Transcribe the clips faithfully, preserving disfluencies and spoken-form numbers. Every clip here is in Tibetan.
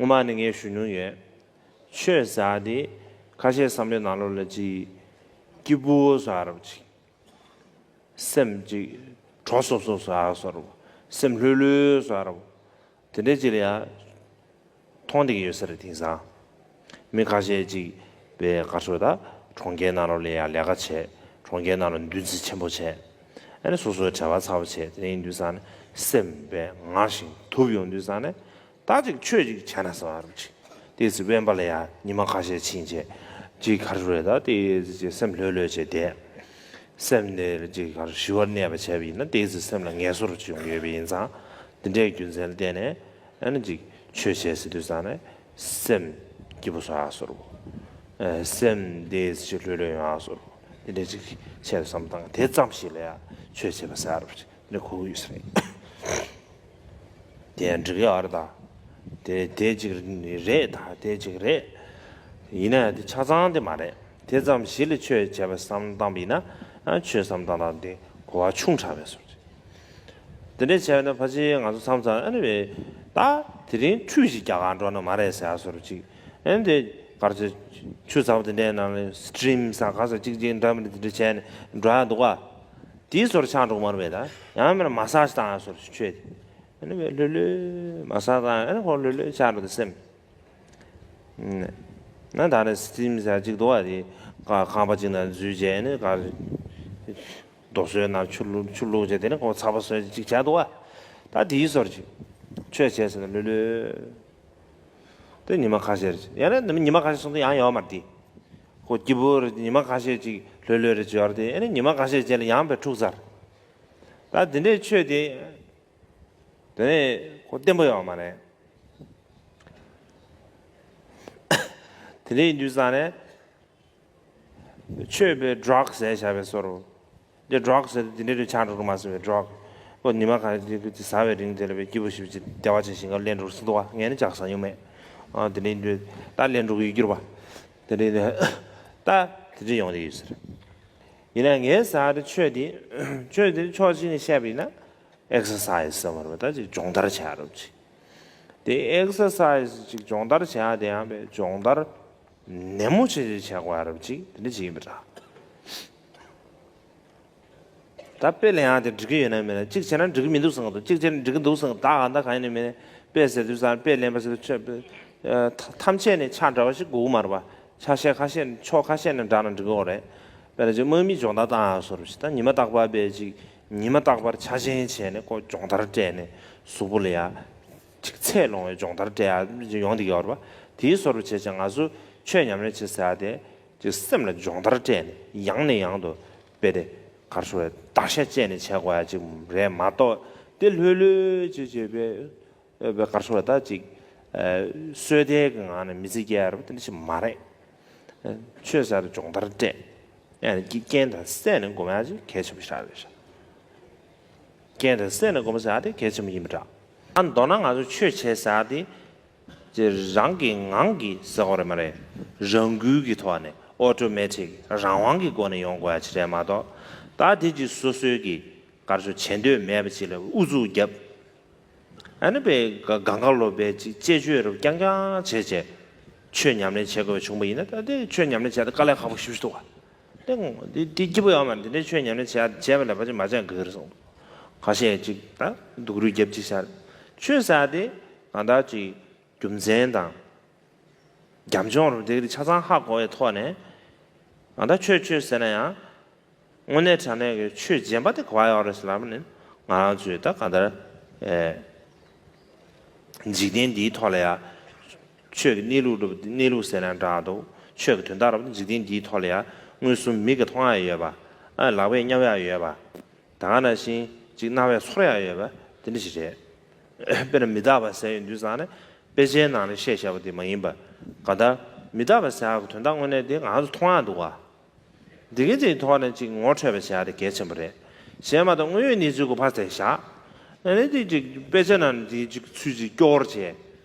སྔོན་མ་ནས་ངས་ཞུ་མྱོང་ཡོད། ཆོས་ཟེར་ཡ་དེ་ཁ་ཤས་བསམ་བློའི་ནང་ལོགས་ལ་ཅིག་སྐྱིད་པོ་བཟོ་ཡ་རབ་ཅིག་སེམས་ཅིག་དྲོ་སོབ་སོབ་བཟོ་ཡ་བཟོ་འདྲ། སེམས་ལྷོད་ལྷོད་བཟོ་ཡ་འདྲ། དེ་འདྲའི་ཅིག་ལ་ཡ་མཐོང་བསྡད་ཀྱི་ཡོད་ས་རེད། དེང་སང་མི་ཁ་ཤས་ཅིག་པའི་ག་རེ་ཟེར་ད། གྲོང་ཁྱེར་ནང་ལོགས་ལ་ཡ་ལས་ཀ་བྱས། གྲོང་ཁྱེར་ནང་ལ་འདུ་འཛི་ཆེན་པོ་བྱས། ཨ་ནི་སོ་སོའི་བྲེལ་བ་ཚ་པོ་བྱས། དེ་འདྲ་ཡིན་དུས་ཙང་ནས་སེམས་པའི་ངར་ཞིང་དུབ་ཡོང་དུས་ཙང་ནས། ད་ཅིག་ཆོས་ཅིག་བྱས་ན་ཟེར་བ་རུ་ཅིག་ཏོག་ཙམ་དབེན་པ་ལ་ཡ་ཉི་མ་ཁ་ཤས་ཕྱིན་བྱས། ཅིག་ག་རེ་རེད་ད། ཏོག་ཙམ་ཅིག་སེམས་ལྷོད་ལྷོད་བྱས་བསྡད། སེམས་དེ་ཅིག་ག་རེ་ཞི་བར་གནས་པ་བྱས་པ་ཡིན་ན་ཏོག་ཙམ་སེམས་ལ་ངལ་གསོ་རུ་ཅིག་ཡོང་གི་ཡོད་པ་ཡིན་ཙང་། འདི་འདྲའི་རྒྱུ་མཚན་ལ་བརྟེན་ནས་ཨ་ནི་ཅིག་ཆོས་བྱས་ཟེར་དུས་ཙང་ནས་སེམས་སྐྱིད་པོ་བཟོ་ཡ་བཟོ་འདྲ། ཨ། སེམས་ཏོག་ཙམ་ཅིག་ལྷོད་ལྷོད་ཡོང་ཡ་བཟོ་འདྲ། འདི་འདྲའི་ཅིག་བྱས་བསམ་བཏང་། དེ་ཙམ་ཞིག་ལ་ཡ་ཆོས་བྱས་པ་ཟེར་ཡ་རུ་ཅིག་འདི་གོ་གི་ཡོད་ས་རེད། དེ་ཡང་འགྲིག་གི་ཨ་རེད་ད། དེ་དེ་གཅིག་རེད་ད། དེ་གཅིག་རེད། ཡིན་ན་ཡང་དེ་ཆ་ཚང་དེ་མ་རེད། དེ་ཙམ་ཞིག་ལ་ཆོས་བྱས་པ་བསམ་བཏང་པ་ཡིན་ན། ཨ། ཆོས་བསམ་བཏང་སྟངས་དེ་གོ་བ་ཆུང་དྲགས་པའི་བཟོ་འདྲ། དེ་འདྲ་བྱས་ན་ཕལ་ཆེར་ང་ཚོ་མཚམས་མཚམས་ཨ་ནི་བས་ད་དེ་རིང་ཁྲུས་ཤིག་རྒྱག་གར་འགྲོ་ན་མ་རེད་ཟེར་ཡ་བཟོ་འདྲ་ཅིག་ཨ་ནི་དེ་ག་རེ་ཟེར། ཆུ་ཚ་པོ་དེ་འདྲའི་ནང་ལ་སི་ཊིམ་ཟེར་ག་ཟེར་ཅིག་ཅིག་འདྲ་མི་འདྲ་དེ་འདྲ་བྱས་ནས་འགྲོ་ཡ་འདུག་ག་དེའི་བཟོ་འདྲ་ཆགས་འགྲོ་གི་མ་རེད་པས། ད་ཡང་མིན་ན་མ་སཱ་ཇི་བཏང་ཡ་བཟོ་འདྲ་ཆོས་དེ། ཨ་ནི་བས་ལྷོད་ལྷོད་མ་སཱ་ཇི་བཏང་ཡ། ཨ་ནི་ཁོ་ལྷོད་ལྷོད་ཆགས་འགྲོ་དེ་སེམས། ན་ད་ནི་སི་ཊིམ་ཟེར་ཅིག་འདུག་པ། དེ་ཁ་ཁང་པ་ཅིག་ནང་འཛུལ་བྱས་ནས་ག་རེ་རྡོ་སོལ་ནང་ཆུ་བླུགས། ཆུ་བླུགས་བྱས་དེ་ནས་ཁོ་ཚ་པོ་བཟོས་ཅིག་བྱས་འདུག་པ། ད་དེའི་བཟོ་འདྲ་ཅིག་ཆོས་བྱས་ཟེར་ན་ལྷོད་ལྷོད། དེ་ཉི་མ་ཁ་ཤས་རེད། ཡང་ན་ཉི་མ་ཁ་ཤས་སོང་དུས་ཡང་ཡོད་མ་རེད་དེ། ཁོ་སྐྱིད་པོ་རེད། ཉི་མ་ཁ་ཤས་ཅིག་ལྷོད་ལྷོད་རེད་ཅིག་ཡོད་རེད་དེ། ཨ་ནི་ཉི་མ་ཁ་ཤས་རྗེས་ལ་ཡང་བས་འཁྲུག་ཚར། ད་དེ་འདྲའི་ཆོས་དེ། དེ་ནས་ཁོ་བརྟན་པོ་ཡོད་མ་རེད། དེ་འདྲ་ཡིན་དུས་ཙང་ནས་ཆོས་པའི་ཌྲག་ཟེར་བཞག་པའི་བཟོ་འདྲ། དེ་ཌྲག་ཟེར་དེ་འདྲའི་རིགས་ཆགས་འགྲོ་གི་མ་སོང་བའི་ཌྲག་ཁོ་ཉི་མ་གང་ཅིག་ཟ་བའི་རིང་དེ་ལ་བའི་སྐྱིད་པོ་ཞེ་པོ་ཅིག་བདེ་བ་ཅན་ཞིག་ག་ལེན་འགྲོ་སྲིད་འདུག་པ། ངས་ནི་ཅང་ཟ་མྱོང་མེད། ཨ། དེ་འདྲ་ཡིན་དུས་ད་ལེན་འགྲོ་གི་ཡོད་རྒྱུ་རེད་པ། དེ་འདྲ་ཡིན་དུས་ད་དེ་འདྲ་ཡོང་བསྡད་ཡོད་ས་རེད། ཡིན་ན་ངའི་ཟ་བའི་ཆོས་དེ། ཆོས་དེ་ཕྱོགས་གཅིག་ནས་བཤད་པ་ཡིན་ན། ཨེག་སར་སའི་ཛི་ཟེར་བ་རེད་པ། ད་ཅིག་སྦྱོང་བརྡར་བྱ་རབས་ཅིག་དེ་ཨེག་སར་སའི་ཛི་ཅིག་སྦྱོང་བརྡར་བྱ་ཡ་དེ་ཡང་པའི་སྦྱོང་བརྡར་ནན་མོ་བྱེད་བྱེད་བྱེད་དགོས་ཡ་རབས་ཅིག་དེ་འདྲ་ཅིག་ཡིན་པ་འདྲ། ད་དཔེ་ལེན་ཡ་དེ་འགྲིག་གི་ཡོད་ན་མེད་ན། གཅིག་བྱས་ན་འགྲིག་གི་མི་འདུག་བསམ་གི་འདུག་གཅིག་བྱས་ན་འགྲིག་གི་འདུག་བསམ་གི་འདུག་ད་གང་ལྟར་གང་ཡིན་ནའི་མིན་ན། དཔེ་ཟེར་དུས་ཙང་དཔེ་ལེན་པ་ཟེར་དུས་ཆོས་དཔེ་ཐམས་ཅད་ནས་ཆ་འདྲ་བ་ཞིག་དགོས་ཀྱི་མ་རེད་པ། ཆ་ཤས་ཁ་ཤས་ནས། ཕྱོགས་ཁ་ཤས་ནས་འདྲ་ན་འགྲིག་གི་རེད། དཔེར་ན་ཅིག་དམག་མི་སྦྱོང་བརྡར་བཏང་ཡ་བཟོ་འདྲ་ཞིག་ད་ཉི་མ་རྟག་པར་དཔེ་ཅིག་ཉི་མ་རྟག་པར་ཆ་ཆེན་བྱས་ནས་ཁོ་སྦྱོང་བརྡར་སྤྲད་ནས་གཟུགས་པོ་ལ་ཡ་ཅིག་ཚད་ལོངས་པའི་སྦྱོང་བརྡར་སྤྲད་ཡ་ཅིག་ཡོང་བསྡད་ཀྱི་ཡོད་རེད་པ། དེའི་བཟོ་འདྲ་བྱས་ཙང་ང་ཚོ་ཆོས་ཉམས་ལེན་བྱེད་ཟེར་ཡ་དེ་ཅིག་སེམས་ལ་སྦྱོང་བརྡར་སྤྲད་ནས་ཡང་ནས་ཡང་དུ་དཔེ་དེ་ག་རེ་ཟེར་བ། བརྡར་ཤ་བཅད་ནས་བྱེད་དགོས་ཡ་ཅིག་རེད་མ་གཏོགས། དེ་ལྷོད་ལྷོད་ཅིག་བྱས་པའི་ཨ། བའི་ག་རེ་ཟེར་བ། ད་ཅིག་ཨ། སོས་དལ་གྱི་ངང་ནས་མི་ཚེ་སྐྱེལ་ཡ་རེད་པ། དེ་འདྲ་ཞིག་མ་རེད། ཨ། ཆོས་ཟེར་ཡ་སྦྱོང་བརྡར་སྤྲད། ཨ་ནི་རྐྱེན་དང་སྲས་ནས་སྒོམ་ཡ་ཅིག་གལ་ཆེན་པོ་ཞིག་རེད་ཤག་རྐྱེན་དང་སྲས་ནས་སྒོམ་ཟེར་ཡ་དེ་གལ་ཆེན་པོ་ཡིན་པ་འདྲ། ཨ། མདོར་ན་ང་ཚོ་ཆོས་བྱེད་ཟེར་ཡ་དེ་ཅིག་རང་གི་ངང་གིས་ཟེར་དགོས་རེད་མ་རེད། རང་འགུལ་གྱི་ཐོག་ནས། ཨོ་ཊོ་མེ་ཊིག་རང་དབང་གི་སྒོ་ནས་ཡོང་དགོས་ཡ་ཅིག་རེད་མ་གཏོགས། ད་དེ་ཅིག་སོ་སོའི་གི་ག་རེ་ཟེར། བྱེད་འདོད་མེད་པ་ཅིག་ལ་ཨུ་ཚུགས་བརྒྱབ། ཨ་ནི་དཔེ་གང་ག་ལོ་དཔེ་ཅིག་དཔྱད་བརྗོད་རབ་རྐྱང་རྐྱང་བྱས་བྱས་ཆོས་ཉམས་ལེན་བྱེད་དགོས་པ་བྱུང་བ་ཡིན་ན། ད་དེ་ཆོས་ཉམས་ལེན་བྱས་ཏེ་དཀའ་ལས་ཁག་པོ་ཞེ་པོ་ཞིག་འདུག་ག་དེ་དེ་སྐྱིད་པོ་ཡོད་མ་རེད། དེ་འདྲའི་ཆོས་ཉམས་ལེན་བྱས་བྱས་པ་ལས་ཕལ་ཆེར་མ་བྱས་དགོས་རེད་གསུངས། ཁ་ཤས་ཅིག་ད་སྡུག་རུས་རྒྱབ་ཅིག་བྱས། ཆོས་ཟེར་དེ་གང་ལྟར་ཅིག་རྒྱུ་མཚན་དང་རྒྱབ་ལྗོངས་རུ་དེ་ཆ་ཚང་ཧ་གོ་བའི་ཐོག་ནས། གང་ལྟར་ཆོས་ཆོས་ཟེར་ན་ཡང་། དངོས་གནས་དྲང་གནས་ཀྱི་ཆོས་རྗེན་པ་དེ་ག་པར་ཡོད་རེད་ཟེར་ལབ་ན། ང་རང་ཚོས་ད་གང་ལྟར་ཨེ། འཇིག་རྟེན་འདིའི་ཐོག་ལ་ཡ། ཆོས་ཀྱི་གནས་ལུགས་རུ་གནས་ལུགས་ཟེར་ན་འདྲ་འདུག་ཆོས་ཀྱི་དོན་དག་རུ་འཇིག་རྟེན་འདིའི་ཐོག་ལ་ཡ་མངོན་སུམ་མིག་གིས་མཐོང་ཡ་ཡོད་པ། ཨ། ལག་པས་མཉམ་ཡ་ཡོད་པ། ད་ག་ནང་བཞིན་ཅིག་རྣ་བས་ཚོར་ཡ་ཡོད་པ་དེ་འདྲ་ཞིག་རེད། དཔེར་ན་མི་རྟག་པ་ཟེར་ཡོང་དུས་ཙང་ནས་དཔེ་ཆའི་ནང་ནས་བཤད་བཞག་པ་དེ་མ་ཡིན་པ། གང་ལྟར་མི་རྟག་པ་ཟེར་ཡག་གི་དོན་དག་དངོས་གནས་དེ་ང་ཚོ་མཐོང་ཡག་འདུག་ག་འདི་གའི་ཅིག་ཐོག་ནས་ཅིག་ངོ་འཕྲོད་པ་བྱེད་ཡག་དེ་གལ་ཆེན་པོ་རེད། གཞན་མ་གཏོགས་དངོས་ཡོད་གནས་ཚུལ་གྱི་ཕར་ཚད་བཞག་ཨ་ནི་དེ་ཅིག་དཔེ་ཆ་ནང་ནས་དེ་ཅིག་ཚུལ་ཅིག་སྐྱོར་བྱས།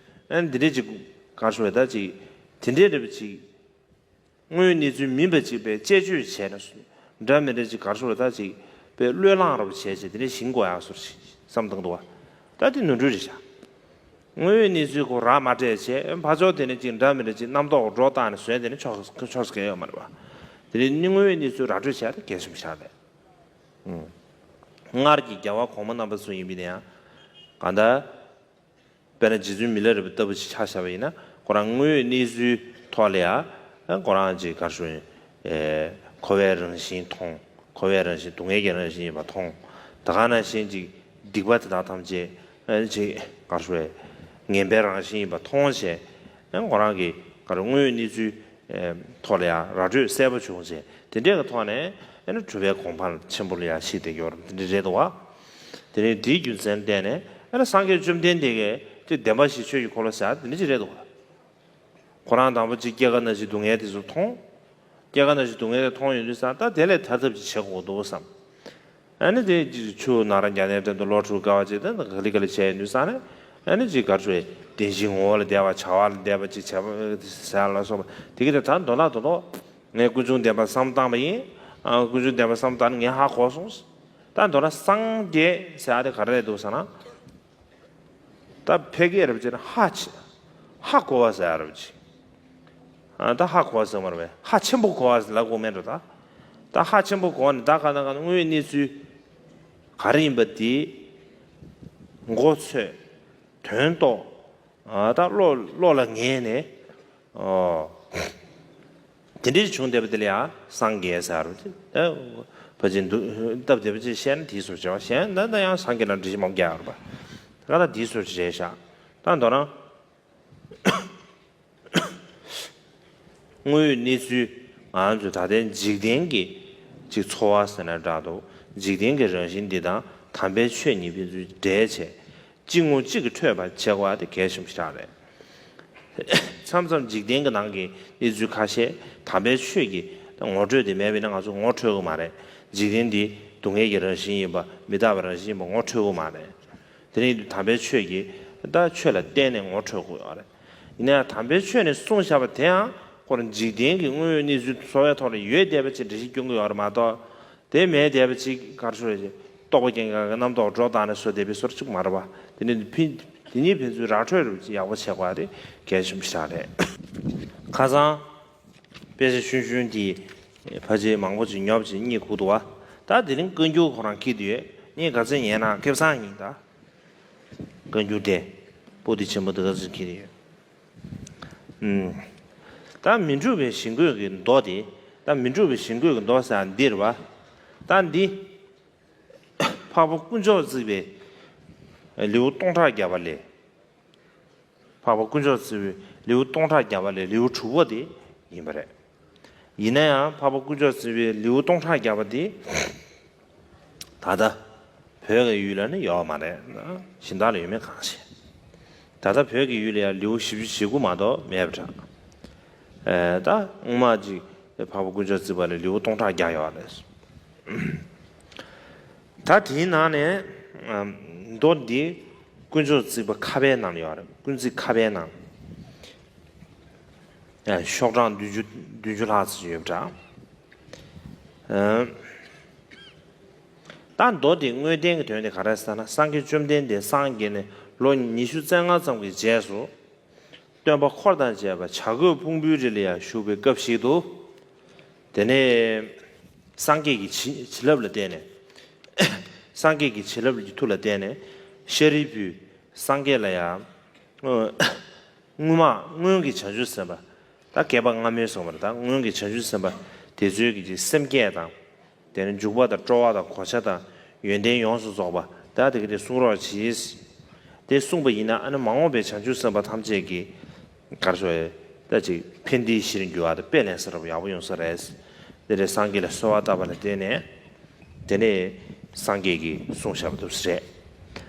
ཨ་ནི་འདི་འདྲས་ཅིག་ག་རེ་ཟེར་བ། ད་ཅིག་དེ་འདྲས་རེད་པ་ཅིག་དངོས་ཡོད་གནས་ཚུལ་མིན་པ་ཅིག་པའི་དཔྱད་བརྗོད་བྱས་ན། འདྲ་མི་འདྲ་ཅིག་ག་རེ་ཟེར་བ། ད་ཅིག་པའི་བློས་བསླངས་རབ་བྱས་བྱས་དེ་འདྲ་ཞིག་དགོས་ཡག་བཟོ་འདྲ་ཞིག་བསམ་བཏང་འདུག་པ། ད་དེ་ནོར་འཁྲུལ་རེད་ཤག་དངོས་ཡོད་གནས་ཚུལ་ཁོ་ར་མ་སྤྲད་བྱས་ཕར་ཕྱོགས་དེ་ནས་ཅིག་འདྲ་མི་འདྲ་ཅིག་རྣམ་རྟོག་སྒྲོ་བཏགས་ནས་བཟོས་དེ་ནས་ཆོག་ཆོག་ས་གལ་ཡོད་མ་རེད་པ། དེ་ནས་དངོས་ཡོད་གནས་ཚུལ་ར་སྤྲོད་བྱས་ཏེ་གལ་ཆེན་པོ་ཆགས་རེད། སྔར་གྱི་རྒྱལ་བ་གོང་མ་རྣམ་པ་ཚོ་ཡིན་པ་ཡིན་ན་ཡང་གང་ལྟར། དཔེར་ན་རྗེ་བཙུན་མི་ལ་རས་པ་ལྟ་བུ་ཞིག་ཆ་བཞག་པ་ཡིན་ན་ཁོ་རང་དངོས་ཡོད་གནས་ཚུལ་ཐོག་ལ་ཡང་ཁོ་རང་ཅིག་ག་རེ་ཞུ་ཡིན། འཁོར་བའི་རང་བཞིན་མཐོང་། འཁོར་བའི་རང་བཞིན་སྡུག་བསྔལ་གྱི་རང་བཞིན་ཡིན་པ་མཐོང་། ད་ག་ནང་བཞིན་ཅིག་སྡིག་པ་དེ་དག་ཐམས་ཅད་ཅིག་ག་རེ་ཞུ་ཡིན། ངན་པའི་རང་བཞིན་ཡིན་པ་མཐོང་བྱས་ཁོ་རང་གི་ག་རེ་དངོས་ཡོད་གནས་ཚུལ་ཐོག་ལ་ཡང་ར་སྤྲོད་གསལ་པོ་བྱུང་བྱས་དེ་འདྲའི་གི་ཐོག་ནས་ཨ་ནི་གྲུབ་པའི་གོ་འཕང་ཆེན་པོ་ལ་ཡང་གཤེགས་བསྡད་ཡོད་རེད། དེ་འདྲ་རེད་འདུག་བ། དེ་ནས་དེའི་རྒྱུ་མཚན་བརྟེན་ནས་ཨ་ནི་སངས་རྒྱས་བཅོམ་ལྡན་འདས་ཀྱིས་ཅིག་བདེན་པ་བཞི་ཆོས་ཀྱི་འཁོར་ལོ་ཟེར་དེ་འདྲ་ཅིག་རེད་འདུག་བ། ཁོ་རང་དང་པོ་ཅིག་སྐྱེ་རྒ་ན་འཆིའི་སྡུག་བསྔལ་དེ་ཚོ་མཐོང་། སྐྱེ་རྒ་ན་འཆིའི་སྡུག་བསྔལ་དེ་མཐོང་ཡོང་དུས་ཙང་ད་དེ་ལས་ཐར་ཐབས་ཅིག་བྱེད་དགོས་འདུག་བསམ། ཨ་ནི་དེ་ཆུ་ནང་ར་རྒྱ་ནས་འགྲེམས་དུ་ལོ་དྲུག་དཀའ་བ་སྤྱད་དེ་ག་ལེ་ག་ལེ་བྱས་ཡོང་དུས་ཙང་ནས་ཨ་ནི་ཅིག་ག་རེ་ཞུ་བདེན་བཞིའི་ངོ་བོ་ལ་བསྡད་པ་བྱ་བ་ལ་བསྡད་པ་ཅིག་བྱས་པ་ཟེར་ལ་སོགས་པ་དེ་གི་དེ་ད་མདོར་ན་མདོར་ན་ངས་ཀུན་འབྱུང་བདེན་པ་བསམ་བློ་བཏང་པ་ཡིན། ཨ་ཀུན་འབྱུང་བདེན་པ་བསམ་བློ་བཏང་ནས་ངས་ཧ་གོ་སོང་། ད་མདོར་ན་སངས་རྒྱས་ཟེར་ཡ་དེ་ག་རེ་རེད་འདུག་ཟེར་ན། ད་ཕལ་སྐད་རབ་བྱས་ན་ཧ་ཆེ། ཧ་གོ་བ་ཟེར་ཡ་རབ་ཆེ། ཨ་ད་ཧ་གོ་བ་ཟེར་མ་རེད་པས། ཧ་ཆེན་པོ་གོ་བ་ཟེར་ལབ་དགོས་མེད་འགྲོ་ད། ད་ཧ་ཆེན་པོ་གོ་བ་ནི་ད་ག་ན་ག་ན་དངོས་ཡོད་གནས་ཚུལ་ག་རེ་ཡིན་པ་དེ་མགོ་ཚོས་དོན་རྟོགས། ཨ་ད་བློ་བློ་ལ་ངེས་ནས། ཨོ། དེ་འདྲའི་བྱུང་བསྡད་པ་དེ་ལ་ཡང་སངས་རྒྱས་ཟེར་རོ། ད་ཕལ་ཆེར་འདུག་སྟབས་བདེ་པོ་ཅིག་བཤད་ན་དེའི་བཟོ་བྱ་བ་གཞན་ད་ད་ཡང་སངས་རྒྱས་ལ་འགྲེལ་བཤད་མང་པོ་རྒྱག་ཡོད་རེད་པ། ད་ད་དེའི་བཟོ་བྱ་བྱས་ཤག་ད་མདོར་ན་དངོས་ཡོད་གནས་ཚུལ་ང་ཚོས་ད་ལྟའི་འཇིག་རྟེན་གྱི་ཅིག་འཚོ་བ་ཟེར་ན་འདྲ་འདུག་འཇིག་རྟེན་གྱི་རང་བཞིན་འདི་དང་དམ་པའི་ཆོས་གཉིས་ཕན་ཚུན་འབྲེལ་བྱས། གཅིག་ངོ་གཅིག་གིས་འཕྲོད་པར་བྱེད་དགོས་པ་དེ་གལ་ཆེན་པོ་ཞིག་རེད། མཚམས་མཚམས་འཇིག་རྟེན་གྱི་ནང་གི་གནས་ཚུལ་ཁ་ཤས་དམ་པའི་ཆོས་ཀྱི་ངོ་སྤྲོད་དེ་མེད་པས་ན་ང་ཚོ་ངོ་འཕྲོད་ཀྱི་མ་རེད། འཇིག་རྟེན་འདི་སྡུག་བསྔལ་གྱི་རང་བཞིན་ཡིན་པ་མི་རྟག་པའི་རང་བཞིན་ཡིན་པ་ངོ་འཕྲོད་ཀྱི་མ་རེད། དེ་ནི་དམ་པའི་ཆོས་ཀྱིས་ད་ཆོས་ལ་བརྟེན་ནས་ངོ་འཕྲོད་དགོས་ཡོད་རེད། ཡིན་ན་ཡང་དམ་པའི་ཆོས་ནས་གསུངས་བཞག་པ་དེའང་ཁོ་རང་འཇིག་རྟེན་གྱི་དངོས་ཡོད་གནས་ཚུལ་འཚོ་བའི་ཐོག་ལ་ཡོད་བསྡད་པ་ཅིག་འགྲེལ་བཤད་སྐྱོན་གྱི་ཡོད་རེད་མ་གཏོགས། དེ་མེད་བསྡད་པ་ཅིག་ག་རེ་ཞུ་རེད། རྟོགས་པ་རྐྱེན་ངན་གྱི་རྣམ་རྟོག་སྒྲོ་བཏགས་ནས་བཟོས་བསྡད་པའི་བཟོ་འདྲ་ཅིག་མ་རེད་པ། དེ་ནི་ཕན་དེ་ཉིད་ཕན་ཚུན་ར་འཕྲོད་རུ་ཅིག་ཡག་པོ་བྱེད་དགོས་རེད། གལ་ཆེན་པོ་ཞིག་རེད། ཁ་སང་དཔེ་ཆ་ཆུང་ཆུང་དེ་ཕལ་ཆེར་མང་པོ་ཅིག་ཉོབ་ཅིག་རྙེད་ཁུག་འདུག་བ། ད་དེ་རིང་བཀའ་འགྱུར་ཁོ་རང་འཁྱེར་དུ་ཡོད། ངས་ག་ཚོད་ཉན་ན་ཁེ་བཟང་ཡིན་ད། བཀའ་འགྱུར་དེ་པོ་ཏི་ཆེན་པོ་འདི་ག་ཚོད་འཁྱེར་ཡོད། ཨུམ། ད་མི་འཁྲུགས་པའི་ཞིང་བཀོད་ཀྱི་མདོ་དེ། ད་མི་འཁྲུགས་པའི་ཞིང་བཀོད་ཀྱི་མདོ་ཟེར་འདི་རེད་བ། ད་འདི། འཕགས་པ་དཀོན་མཆོག་བརྩེགས་པའི་ལེའུ་སྟོང་ཕྲག་བརྒྱ་པ་ལས། འཕགས་པ་དཀོན་མཆོག་བརྩེགས་པའི་ལེའུ་སྟོང་ཕྲག་བརྒྱ་པ་ལས་ལེའུ་དྲུག་པ་དེ་ཡིན་པ་རེད། ཡིན་ན་ཡང་འཕགས་པ་དཀོན་མཆོག་བརྩེགས་པའི་ལེའུ་སྟོང་ཕྲག་བརྒྱ་པ་དེ། ད་ལྟ་བོད་ཀྱི་ཡུལ་ལ་ནི་ཡོད་མ་རེད། གཞན་དག་ལ་ཡོད་མེད་གང་ཤེས། ད་ལྟ་བོད་ཀྱི་ཡུལ་ལ་ཡང་ལེའུ་བཞི་བཅུ་ཞེ་དགུ་མ་གཏོགས་མེད་པ་འདྲ། ཨེ་ད་སྔོན་མ་ཅིག་འཕགས་པ་དཀོན་མཆོག་བརྩེགས་པ་ལ་ལེའུ་སྟོང་ཕྲག་བརྒྱ་ཡོད་རེད། ད་དེའི་ནང་ནས་ཨམ་མདོ་འདི་དཀོན་མཆོག་བརྩེགས་པ་ཁ་པའི་ནང་ལ་ཡོད་རེད། དཀོན་བརྩེགས་ཁ་པའི་ནང་། ཨ་ཤོག་གྲངས་བདུན་ཅུ་བདུན་ཅུ་ལྷག་ཙམ་ཡོད་པ་འདྲ། ཨ་ད་མདོ་འདིའི་དངོས་བསྟན་གྱི་དོན་དེ་ག་རེ་ཟེར་ན། སངས་རྒྱས་བཅོམ་ལྡན་འདས་སངས་རྒྱས་ནས་ལོ་ཉི་ཤུ་རྩ་ལྔ་ཙམ་གྱི་རྗེས་སུ། སྟོན་པ་འཁོར་དང་བཅས་པ་བྱ་རྒོད་ཕུང་པོའི་རི་ལ་ཡང་བཞུགས་པའི་སྐབས་ཤིག་ཏུ། དེ་ནས་སངས་རྒྱས་ཀྱི་བྱིན་བྱིན་རླབས་ལ་བརྟེན་ནས། སངས་རྒྱས་ཀྱི་བྱིན་རླབས་ཀྱི་མཐུ་ལ་བརྟེན་ནས་ཤཱ་རིའི་བུས་སངས་རྒྱས་ལ་ཡང་། སྔོན་མ་སྔོན་གྱི་བྱང་ཆུབ་སེམས་དཔའ། ད་བསྐལ་པ་སྔ་མའི་སོང་བར་ད་སྔོན་གྱི་བྱང་ཆུབ་སེམས་དཔའ་དེ་ཚོའི་གི་སེམས་བསྐྱེད་དང་། དེ་ནས་འཇུག་པ་དང་སྤྲོ་བ་དང་གོ་ཆ་དང་ཡོན་ཏན་ཡོངས་སུ་རྫོགས་པ་ད་དེ་ག་དེ་གསུང་རོགས་གྱིས། དེ་གསུངས་པ་ཡིན་ན་ཨ་ནི་མ་འོངས་པའི་བྱང་ཆུབ་སེམས་དཔའ་ཐམས་ཅད་ཀྱིས་གར་སོ་ཡ་ད་ཅིག་ཕན་བདེའི་གཞིར་འགྱུར་བ་དང་དཔེ་ལེན་ས་རབ་ཡག་པོ་ཡོང་ས་རེད། དེ་ལས་སངས་རྒྱས་ལ་གསོལ་བ་བཏབ་པ་ལ་བརྟེན་ནས་དེ་ནས་སངས་རྒྱས་ཀྱིས་གསུངས་བཞག་པ་འདུག་ས་རེད།